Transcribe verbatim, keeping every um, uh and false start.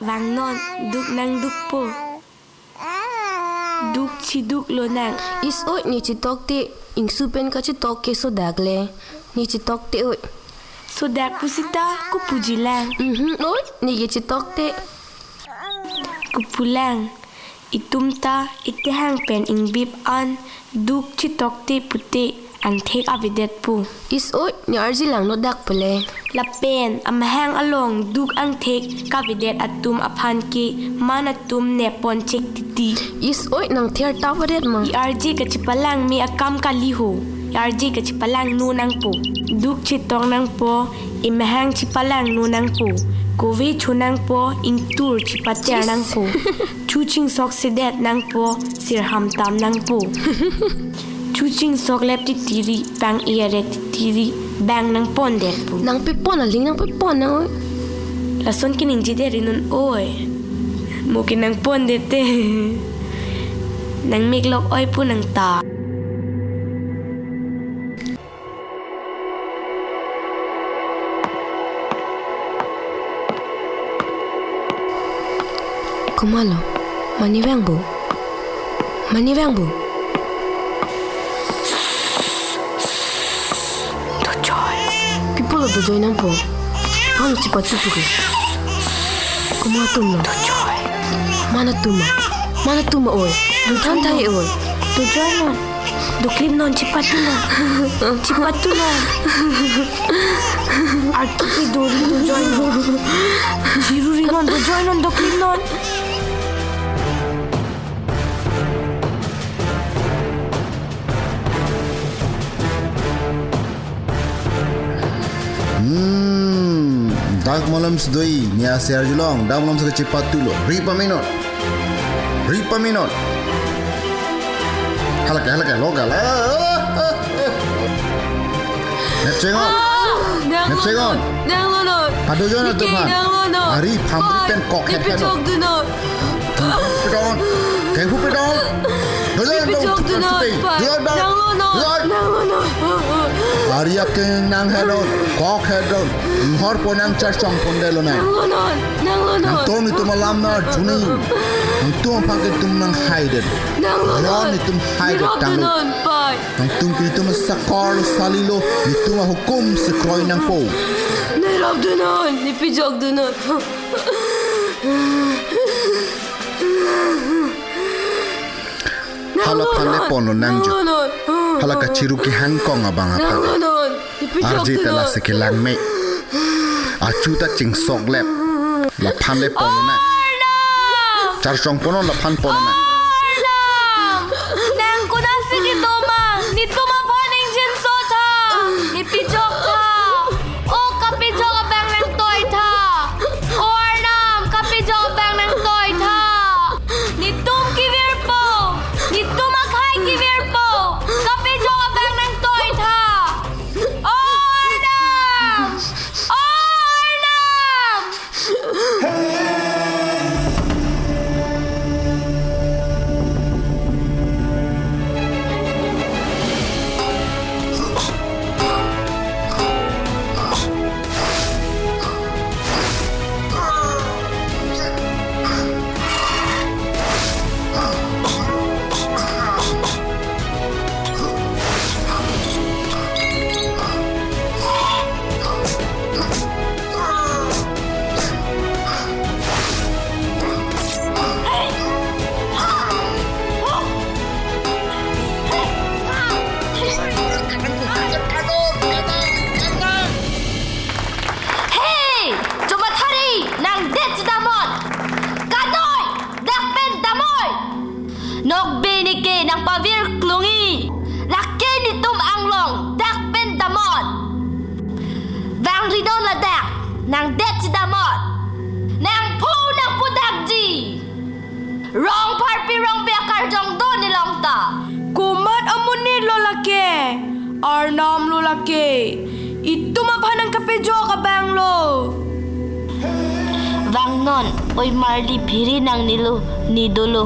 Vangnon, duk nangdukpo. Duk chiduk lonang. Is oi, ne chitokte, ingsu pen kachitok ke sodak le. Ne chitokte oi. Sodak pusita, kopuji lang. Mhm, oi, ne ke chitokte. Kopu lang. Itum ta, ikehang pen ingbip an, duk chitokte pute, angthek avedetpo. Is oi, ne arji langno dak pule. Lapen, amahang along duk angthek kavedet atum aphan ke man atum neppon chek titi. Is oi, nang ther ta varet ma? I arje kachipalangme akam kali ho. I arje kachipalangno nangpo. Duk chitok nangpo, imahang chipalangno nangpo. Kove cho nangpo, ingtur chipater Chis. nangpo. Chu chingsoksedet nangpo, sirham tam nangpo. Chu chingsoklep titiri, bang iyaret titiri, bang nangpondetpo. Nangpepon aling nangpepon nang oi. Lason keningjedet ri non oi. Mo ke nangpondete. Nangmeklok oipo nangta. Komatlo, mane vangpo? Mane vangpo? Dojoi. Pi apotlo dojoi nangpo? Pano chipatu puke. Komat atumlo? Dojoi. Mane atum ma? Mane atum ma oi? Dojoi. Than thai oi. Dojoi non. Doklip non, chipatu non. Chipatu non. Arki ke dori, dojoi non. Chiruri non, dojoi non, doklip non. Hmm, dak malom si doi, ne ase arjulong, dak malom si kachipatulo. Ri pamenon. Ri pamenon. Halake, halake, loga la. Nepchengon. Ah, nang Nepchengon. Lono, nang lono. Pado jono Niki, tuhan. Nang lono. Ari phamri Pai, pen kok head head. Nepechok dunon. Pedon. Kengpu pedon. Dolan dong. Nepechok dunon, Pai. Dolan dong. Nang lonon. Dolan. Nang lonon. Ari akeng nang hedon. Kok hedon. Inghor pon nang charchong pondetlo nang. Nang lonon. Nang lonon. Nangtum itum alam nang arjuni. Nangtum aphan ke itum nang haidet. Nang lonon. Ron itum haidet. Nirok tanglo. Dunon, Pai. Nangtum ke itum asakor salilo. Itum ahukum si kroi nangpo. Nirok dunon. Nepechok dunon. Hala aphan le ponlo nang jo. Hala kachiru kehang kong abang aphan. Arje ta lasi kelang me. Achu ta chingsoklep. Laphan le ponlo nang. Charchong ponlo laphan ponlo nang. Arnam! Nang konatsi kedo ma? Netum aphan ingjinso tha. Nepechok tha. O kapejok abang nangtoi tha. O Arnam, kapejok abang nangtoi tha. Netum kevirpo. Netum akhei kevirpo. Kapejok abang nangtoi tha. O Arnam! O Arnam! Hey! Chomathari, nang det damnon! Kadoi! Dak pen damnon! Nokbe neke nangpavir klungji. Lake netum anglong, dak pen damnon. Vangri non ladak, nang det damnon. Nangphu nangpudakji. Rong pharpi rong biakar jong do nelong ta. Komat amonit lo lake, Arnam lo lake. Itum aphan nangkapejok abang lo. Vangnon, oi marli phiri nangnelo, ne dolo.